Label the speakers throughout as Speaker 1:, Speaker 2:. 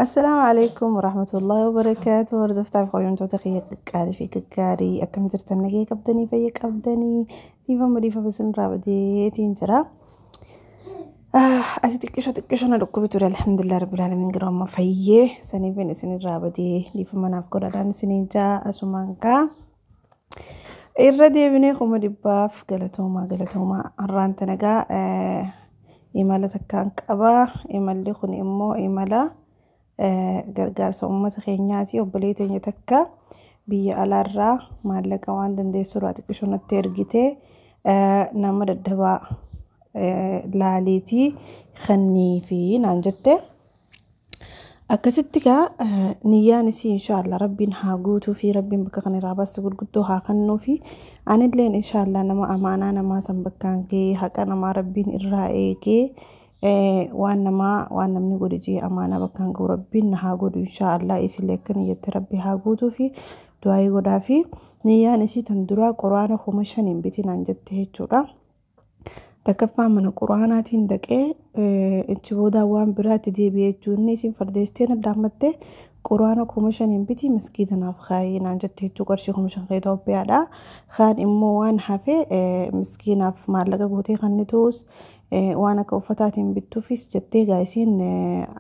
Speaker 1: Assalaamu alaikum warahmatullahi wabarakaatu. Hordoftoota hojjettoota kiyya qaqqaalii fi gaggaarii, akkam jirtan? Nagee qabdanii, fayya qabdanii? Dhiifama, dhiifama isinirraa badeetiin jira. Ati xiqqishoo xiqqishoo na dhukkubi ture, alhamdulillah rabbil alamin, garuu amma fayyee saniifin isinirraa badee, dhiifama naaf godhadhaan isiniin jaa. Asumaan gaa irra deebinee 100,000 galatoomaa, galatoomaa. Har'aan tanagaa imala takkaan qabaa. Imalli kun immoo imala gargaarsa uummata keenyaati. Obboleettii teenya takka biyya alaarraa maallaqa waan dandeessu irraa xiqqishoo natti ergitee, nama daddabaa laaliitii kennii fi naan jette. Akkasitti gaa niyyaan isii inshaallah rabbiin haa guutuu fi rabbiin bakka kana irraa baase gurguddoo haa kennuu fi anilleen inshaallah nama amaanaa namaa san bakkaan gahee, haqa namaa rabbiin irraa eegee, waan namaa waan namni godhe jee amaanaa bakkaan gahu rabbiin na haa godhu inshaallah. Isillee akka niyyatti rabbi haa guutuu fi du'aayii godhaa fi niyyaan isii tan duraa quraana 5,000 biti naan jette jechuudha. Takkaffaa mana quraanaatiin dhaqee achi booda waan biraatti deebi'ee jechuun inni isin fardeessitee na dhaammattee, quraana 5,000 biti maskiida naaf kaayee naan jette jechuu. Qarshii 5,000 kan Itoophiyaadha. Kaan immoo waan hafe miskiinaaf maallaqa guutee kannituus waan akka uffataatiin bittuufis jettee, gaa isiin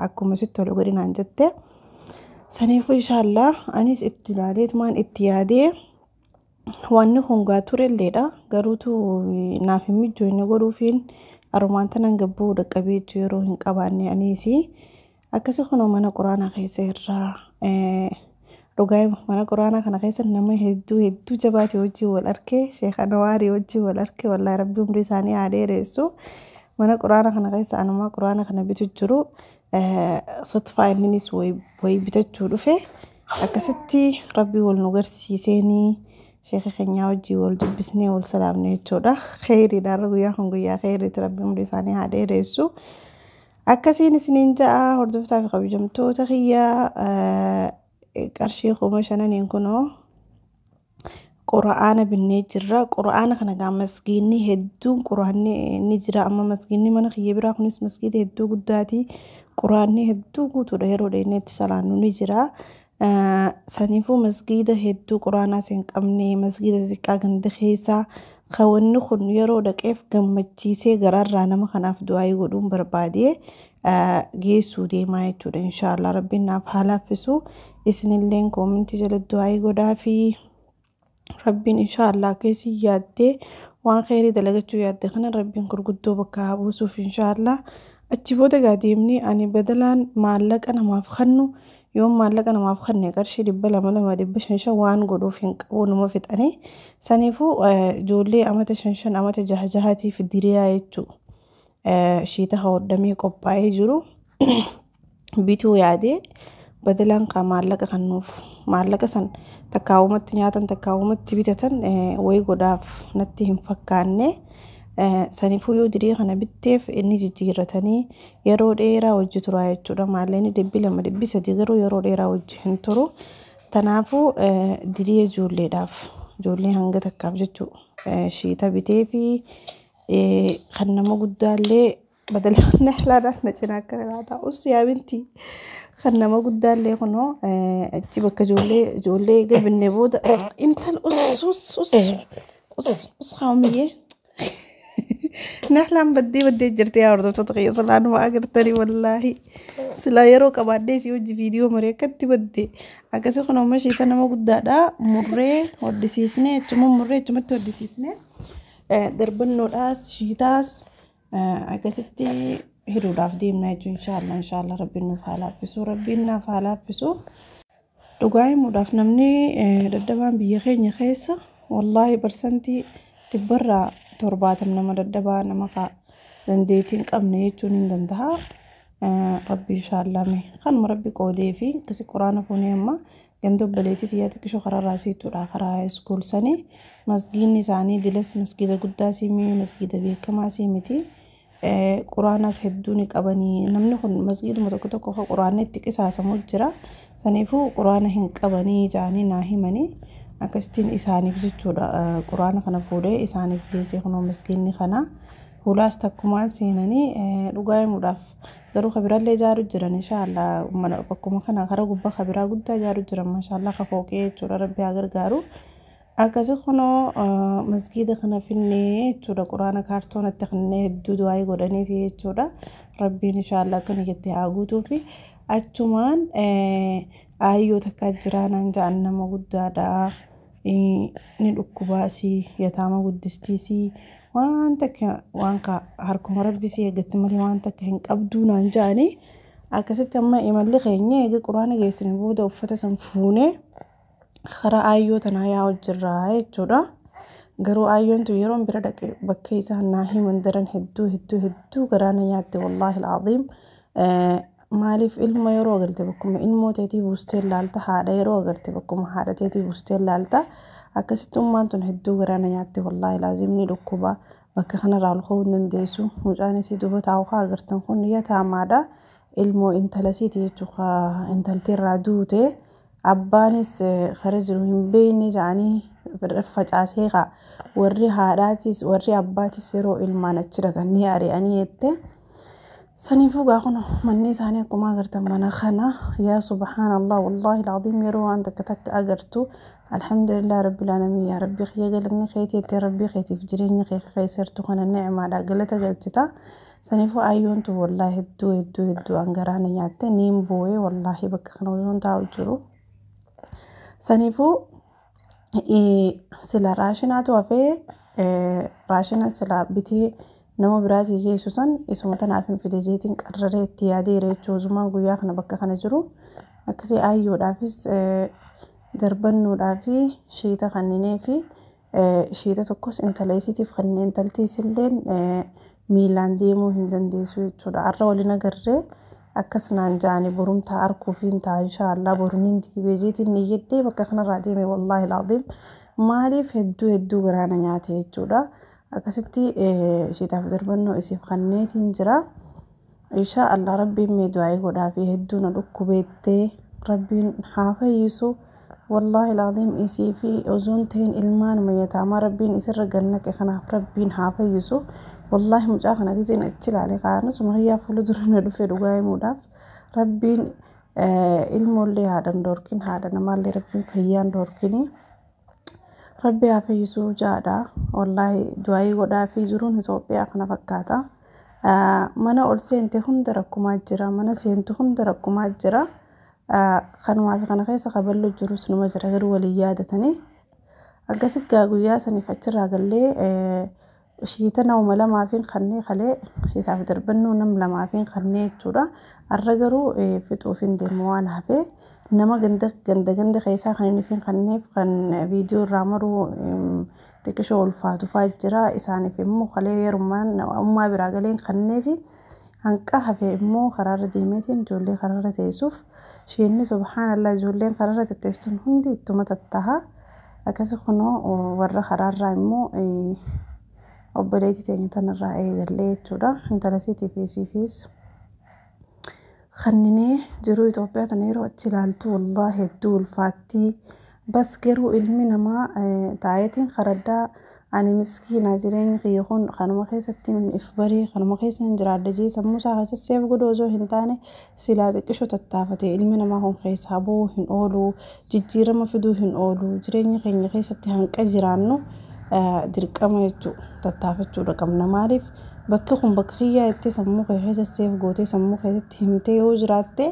Speaker 1: akkuma sitti tolu godhi naan jette. Saniifuu inshaallah anis itti ilaaleetumaan itti yaadee, wanni kun gaa turelleedha, garuutu naaf hin mijoofne godhuufiin arumaan tanan gabbuu dhaqqabee jechuu yeroo hin qabaanne. Anis akkasi kunoo mana quraanaa keessa irraa dhugaa mana quraanaa kana keessa nama hedduu hedduu jabaate wajjin wal arkee, Sheekh Anwaarii wajjin wal arkee. Wallaahi rabbi umrii isaanii haa dheeressu. Mana quraanaa kana keessa anumaa quraana kana bitu jiru satfaa, inninis wayii bitachuu dhufe. Akkasitti rabbi wal nu garsiiseenii sheeka keenyaa wajjin wal dubbisnee wal salaamne jechuudha. Kheyriidha, guyyaa kun guyyaa kheyriiti, rabbi umrii isaanii haa dheeressu. Akkasiin isiniin ja'a, hordoftaa fi kabajamtoota kiyyaa, qarshii 5,000n kunoo qura'aana binnee jirra. Qura'aana kana gaa masgiinni hedduun quraanni ni jira. Amma masgiinni mana kiyya biraa kunis masgiida hedduu guddaati. Quraanni hedduu guutuudha, yeroo dheeneetti salaannu ni jira. Saniifuu masgiida hedduu quraanaas hin qabne, masgiida xixiqqaa ganda keessaa kawanni kun yeroo dhaqeef gammachiisee garaarraa nama kanaaf du'aayii godhuun barbaade geessuu deemaa jechuudha. Inshaallah rabbiin naaf haa laaffisu. Isinilleen koomintii jala du'aayii godhaa fi rabbiin inshaallah keessi yaaddee waan kheyrii dalagachuu yaadde kana rabbiin gurguddoo bakka haa buusuuf inshaallah. Achi booda gaa deemnee, ani badalaan maallaqa namaaf kennu, yoo maallaqa namaaf kenne qarshii 200 2 500 5 waan godhuuf hin qabu, numa fixanii. Saniifuu ijoollee amata 5 5, amata 6 6tiif diriyaa jechuu shiita hodhamee qophaa'ee jiru bituu yaadee, badalaan kaa maallaqa kennuuf maallaqa san takkaawumatti nyaatan takkaawumatti bitatan wayii godhaaf natti hin fakkaanne. Saniifuu yoo dirii kana bitteef inni jijjiirratanii yeroo dheeraa hojii turaa jechuudha. Maallaqni 200, 300 garuu yeroo dheeraa hojii hin turu. Tanaafuu dirii ijoolleedhaaf, ijoollee hanga takkaaf jechuu shiita bitee fi kan nama guddaallee badalaan laadhaan na cinaa akka laata us yaa binti, kan nama guddaallee kunoo achi bakka ijoollee gabinne booda intal us us us us us kaawmiyyee Nahlaan baddee baddee jirti. Yaa hordoftoota kiyya, silaa numa agartanii, wallaahi silaa yeroo qabaadhee si hojii viidiyoo maree akkatti baddee. Akkasii kun amma shiita nama guddaadha murree hoddisiisnee, achuma murree achumatti hoddisiisnee, darbannoodhaas shiitaas akkasitti hiruudhaaf deemna jechuun. Inshaallah, inshaallah rabbiin nuuf haa laaffisu, rabbiin naaf haa laaffisu. Dhugaa himuudhaaf namni daddabaan biyya keenya keessa wallaahi 70% nama daddabaa, nama dandeettii hin qabne jechuun hin danda'a. Rabbi inshaallah mee kanuma rabbi qoodee fi akkasi quraana fuunee amma ganda obboleettii xiyyaa xiqqishoo karaarraa siituudha, karaa iskuul sanii. Masgiinni isaanii dilas masgiida guddaa siimii, masgiida beekamaa sii miti. Quraanas hedduu ni qabanii. Namni kun masgiiduma tokko tokko kan quraanni itti qisaasamu jira. Saniifuu quraana hin qabanii jaanii naa himanii, akkasittiin isaaniif jechuudha quraana kana fuudhee isaaniif geessee. Kunoo masgiinni kana Hulaas takkumaan seenanii dhugaa himuudhaaf garuu kabirallee ijaaru jiran inshaallah mana bakkuma kana karaa gubbaa kabiraa guddaa ijaaru jiran maashaallah kafooqee jechuudha rabbi haa gargaaru. Akkasi kunoo masgiida kana finnee jechuudha quraana kaartoonatti kannee hedduu du'aa godhaniif jechuudha. Rabbiin inshaallah akkana jettee haa guutuufi achumaan aayyoo takka jira naan ja'an nama guddaadha. Ni dhukkubaasii yataama guddistiisii waan takka waan harkuma rabbisii eeggatti malee waan takka hin qabduu naan ja'anii akkasitti amma imalli keenya eega quraana geessine booda uffata san fuunee karaa aayyoo tanaa yaa'u jirra jechuudha. Garuu aayyoon tun yeroon bira dhaqe bakka isaan naa himan daran hedduu hedduu hedduu garaa na nyaatte wallaahi alcaziim. Maaliif ilma yeroo agarte bakkuma ilmoo teetii buustee ilaalta haadha yeroo agarte bakkuma haadha teetii buustee ilaalta akkasitti ummaan tun hedduu garaa na nyaatte wallaahi laazim ni dhukkuba bakka kanarraa ol ka'uu hin dandeessu mucaan isii duuba taa'u haa agartan kun yataamaadha ilmoo intala isiiti jechuudha intalti irraa duute abbaanis kara jiru hin beekne jedhanii facaasee kaa warri haadhaatis warri abbaatis yeroo ilmaan achi dhaqan ni ari'anii jette. Saniifuu gaa kun manni isaanii akkuma agartan mana kana yaa subhaanallah wallaahi alcaziim yeroo waan takka takka agartu alhamdulillah rabbil aalamiin yaa rabbii kiyya galanni keetii itti rabbii keetiif jireenya kee keessa jirtu kana nicmaadha galata galchita. Saniifuu aayyoon tun wallaahi hedduu hedduu hedduu an garaa na nyaatte niin boo'ee wallaahi bakka kana osoon taa'u jiru. Saniifuu sila raashinaatu hafee raashina sila bitee nama biraatii geessu san isuma tanaaf hin fide jeetiin qarraree itti yaadeera jechuudha. Ozumaan guyyaa kana bakka kana jiru akkasii aayyoodhaafis darbannuudhaa fi shiita kanninee fi shiita tokkos intala isiitiif kanneen intalti isilleen miilaan deemuu hin dandeessu jechuudha. Har'a waliin agarree akkas naan ja'anii borumtaa arguuf hin ta'a inshaallah boruun dibee jeetiin ni yeddee bakka kanarraa deeme wallaahi alcaziim maaliif hedduu hedduu garaa na nyaate jechuudha. Akkasitti shiitaaf darbannoo isiif kanneetiin jira. Inshaa Allah rabbiin mee du'aa godhaa fi hedduu na dhukkubeettee rabbiin haa fayyisu. Wallaahi alcaziim isii fi osoon ta'in ilmaan yataamaa rabbiin isirra gannaqe kanaaf rabbiin haa fayyisu. Wallaahi mucaa kana giseen achi ilaale kaanusuma hiyyaa fuula dura na dhufe dhugaa himuudhaaf rabbiin ilmoollee haadhan dhoorkin haadha namaallee rabbiin fayyaan dhoorkini. Rabbi haa fayyisuu jaadha. Wallaahi du'aayii godhaa fi jiruun Itoophiyaa kana fakkaata. Mana ol seente hunda rakkumaa jira. Mana seentu hunda rakkumaa jira. Kanumaa fi kana keessa kaballu jirus numa jira garuu waliin yaadatanii. Akkasitti guyyaa saniif achirraa gallee shiita nama lamaafin kannee kalee shiitaaf darbannoo nam lamaafin kannee jechuudha. Har'a garuu fixuuf hin deemu waan hafee nama ganda ganda ganda keessaa kan inni fin kanneef kan viidiyoo irraa maruu xiqqishoo ulfaatu fa'aa jira. Isaaniif immoo kalee yerummaan ummaa biraa galeen kanneefi hanqa hafe immoo karaarra deemeetiin ijoollee karaarra teessuuf isheenni subhaanallah ijoolleen karaarra tetteessuun hundi ittuma tattaha. Akkasi kunoo warra karaarraa immoo obboleettii teenya tanarraa eegallee jechuudha. Intala isiitii fi isiifis kanninee jiruu Itoophiyaa tana yeroo achi ilaaltu wallaahi hedduu ulfaattii. Bas garuu ilmi namaa taa'eetiin karaddaa ani miskiina jireenya kiyya kun kanuma keessatti if barii kanuma keessa hin jiraadha jee sammuu isaa keessatti seef godhu osoo hin taane silaa xiqqishoo tattaafate ilmi namaa kun keessaa bu'uu hin oolu jijjiirama fiduu hin oolu jireenya keenya keessatti hanqa jiraannu dirqama jechuudha tattaafachuudha qabna maaliif bakki kun bakka kiyyaa jettee sammuu kee keessatti seef gootee sammuu keessatti himtee yoo jiraatte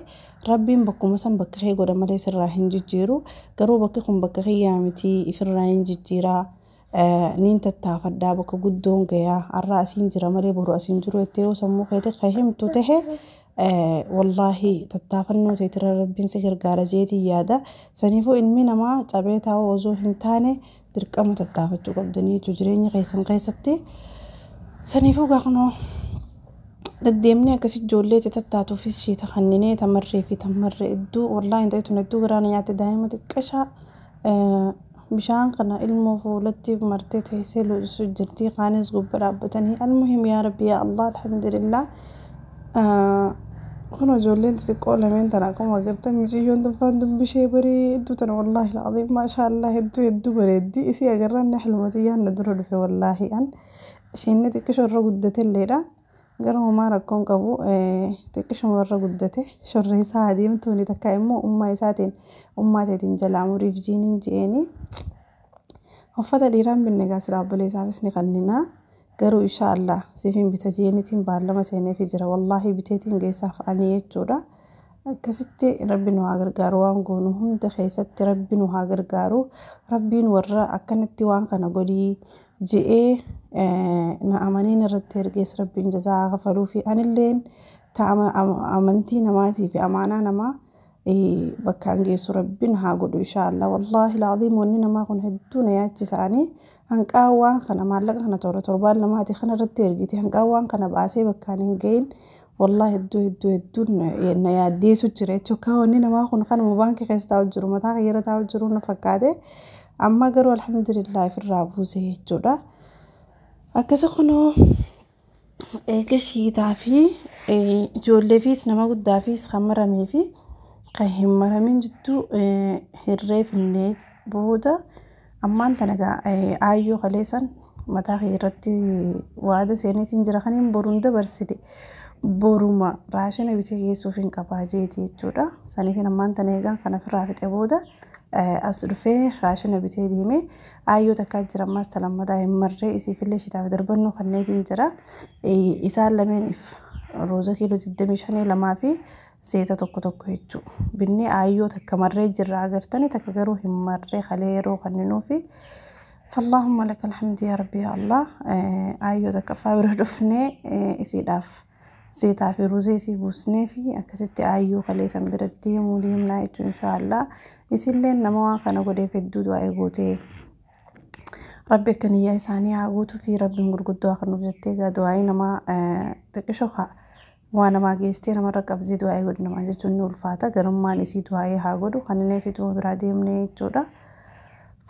Speaker 1: rabbiin bakkuma san bakka kee godha malee sirraa hin jijjiiru garuu bakki kun bakka kiyyaa miti ifirraa hin jijjiiraa niin tattaafadhaa bakka guddoon gayaa har'a asiin jira malee boru asiin jiru jettee yoo sammuu keetti kan himtu tahe wallaahi tattaafannoo teetira rabbiin si gargaara jeetii yaada saniifuu ilmi namaa cabee taa'uu osoo hin taane dirqama tattaafachuu qabdanii jechuudha jireenya keessan keessatti. Saniifuu gaafnoo deddeemnee akkasii ijoollee tattaatuufis shiita kanninee tamarree fi tamarree hedduu wallaahi hin ta'etu hedduu garaa na nyaatte daa'ima xiqqashaa bishaan kana ilmoo fuulatti martee teessee luu'isu jirti kaanis gubbaa dhaabbatanii almuhim yaa rabbi yaa allah alhamdulillah. Kun ijoolleen xixiqqoo lameen tana akkuma agartan mucayyoon tuffaan dubbishee bareedduu tana wallaahi alcaziim maashaallah hedduu hedduu bareeddi isii agarraan na xilmatiyyaan na dura dhufe wallaahi an. Isheen xiqqishoo irra guddatelleedha. Garuu homaa rakkoon qabu xiqqishuma irra guddate shorree isaa adeemtuuni takka immoo ummaa isaatiin ummaa teetiin jalaa muriif jiiniin je'eeni. Uffata dhiiraan binne egaa silaa obboleessaafis ni kanninaa. Garuu inshaallah siifin bita jeenitiin baallama seeneefi jira. Wallaahi biteetiin geessaaf ani jechuudha. Akkasitti rabbi nu haa gargaaru waan goonu hunda keessatti rabbi nu haa gargaaru. Rabbiin warra akkanatti waan kana godhii je'ee na amaniin irratti ergees rabbiin jazaa haa kafaluu fi anilleen amantii namaatii fi amaanaa namaa bakkaan geessu rabbiin haa godhu inshaallah. Wallaahi laaziim wanni namaa kun hedduu na yaachisaanii hanqaa waan kana maallaqa kana toora torbaan lamaati kana irratti ergite hanqaa waan kana baasee bakkaan hin gahin wallaahi hedduu hedduu hedduu na yaaddeessu jira jechuudha. Akka wanni namaa kun kanuma baankii keessa taa'u jiru mataa kiyyarra taa'u jiru na fakkaate amma garuu alhamdulillah ofirraa buuse jechuudha. Akkasi kunoo eega shiitaa fi ijoolleefis nama guddaafis kan maramee fi kan hin maramin jidduu hirree finnee booda ammaan tana egaa aayyoo kaleessan mataa kee irratti waada seeneetiin jira kaniin boruun dabarsite boruma raashina bitee geessuuf hin qabaa jeeti jechuudha. Saniifin ammaan tana eegaan kana ofirraa fixe booda as dhufee raashina bitee deemee aayyoo takkaa jira ammaas talammataa hin marree isiifillee shitaaf darbannoo kanneetiin jira. Isaan lameeniif rooza kiiloo 25 lamaa fi zeeta tokko tokko jechuudha. Binnee aayyoo takka marree jirra agartanii takka garuu hin marree kalee yeroo kanninuufi. Fallaahumma laka alhamdi yaa rabbi yaa Allah. Aayyoo takka faa bira dhufnee isiidhaaf zeetaa fi ruuzee isii buusnee fi akkasitti aayyoo kalee san bira deemuu deemnaa jechuun inshaallah. Isillee nama waan kana godheef hedduu du'aa gootee rabbi akka niyyaa isaanii haa guutuu fi rabbiin gurguddoo akka nuuf jettee egaa du'aa'ii namaa xiqqishoo haa waa namaa geessitee namarra qabdee du'aa'ii godhi namaa jechuun ni ulfaata. Garummaan isii du'aa'ii haa godhu kan inni fixuu biraa deemnee jechuudha.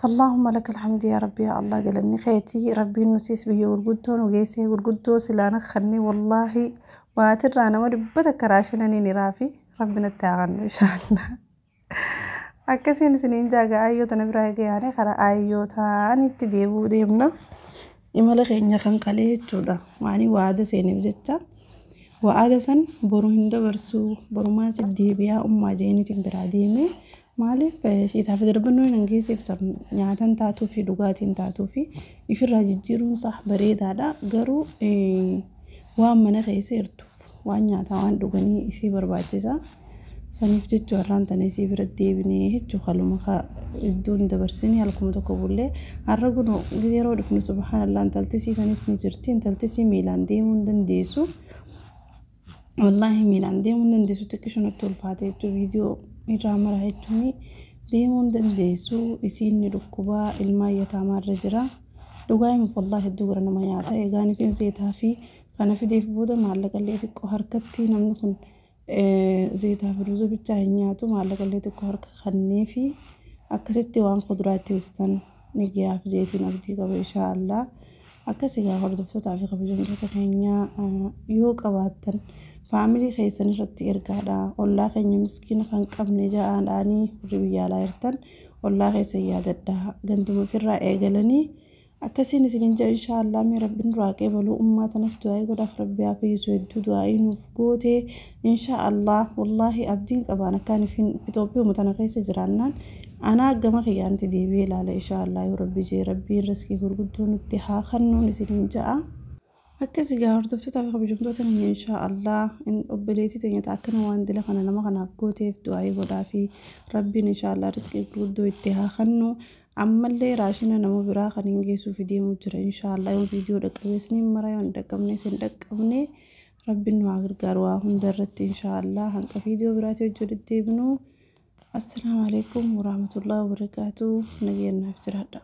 Speaker 1: فاللهم لك الحمد يا ربي يا الله قالني خيتي ربي نتيس بيه gurguddoo nu geessee gurguddoo silaana kanni wallaahi waatirraa nama dhibba takka raashinanii ni raafi rabbi natti haa kennu inshaallah. Akkasiin isiniin jaaga aayyoota na biraa eegee karaa aayyotaanitti deebi'uu deemna. Imala keenya kan kalee jechuudha. Waanii waada seeneef jecha. Waada san boru hin dabarsu borumaan si deebi'aa ummaa jeenitiin biraa deeme. Maaliif shiitaaf darbannoo hin geesse ibsa nyaatan taatuu fi dhugaatiin taatuu fi ifirraa jijjiiruun isaa bareedaadha. Garuu waan mana keessa jirtuuf waan nyaataa waan dhuganii isii barbaachisa. Saniif jechuu har'aan tana isii bira deebinee jechuu haluma iddoon dabarsinii halkuma tokko bullee har'a kun yeroo dhufnu subhaanallah intaltisii sanis ni jirti intaltisii miilaan deemuu hin dandeessu. Wallaahi miilaan deemuu hin dandeessu xiqqishoo natti ulfaate jechuu viidiyoo irraa mara jechuun deemuu hin dandeessu isiin ni dhukkubaa ilmaan yataamaarra jira. Dhugaa himuuf wallaahi hedduu gara nama nyaata egaa ni zeetaa fi kana fideef booda maallaqallee xiqqoo harkatti namni kun zeetaa fi ruuza bichaa hin nyaatu maallaqallee xiqqoo harka kannee fi akkasitti waan kuduraatti bitatan ni gahaaf jeetiin abdii qaba inshaallah. Akkas egaa hordoftootaa fi kabajamtoota keenyaa yoo qabaattan faamilii keessan irratti ergaadha. Ollaa keenya miskiina kan qabne ja'aadhaanii warri biyya alaa jirtan ollaa keessan yaadadha. Ganduma ofirraa eegalanii akkasiin isiniin jedha inshaallah mee rabbiin duraa qeebaluu ummaa tanas du'aa'ii godhaaf rabbi haa fayyisu hedduu du'aa'ii nuuf goote inshaallah wallaahi abdiin qabaan akkaan ifin Itoophiyaa tana keessa jiraannaan anaa gama kiyyaanitti deebi'ee ilaala inshaallah yoo rabbi jee rabbiin riskii gurguddoo nutti haa kennuun isiniin ja'a. Akkas egaa hordoftootaa fi kabajamtoota keenya inshaallah obboleettii teenya akkana waan dila kana nama kanaaf gooteef du'aa'ii godhaa fi rabbiin inshaallah riskii gurguddoo itti haa kennu. Ammallee raashina nama biraa kan hin geessuuf deemu jira inshaallah yoo viidiyoo dhaqqabees ni mara yoo hin dhaqqabnes hin dhaqqabne rabbiin nu haa gargaaru waa hunda irratti inshaallah hanqa viidiyoo biraatii hojii walitti deebinu. Assalaamu alaikum warahmatullahi wabarakaatuh nageenyaaf jiraadha.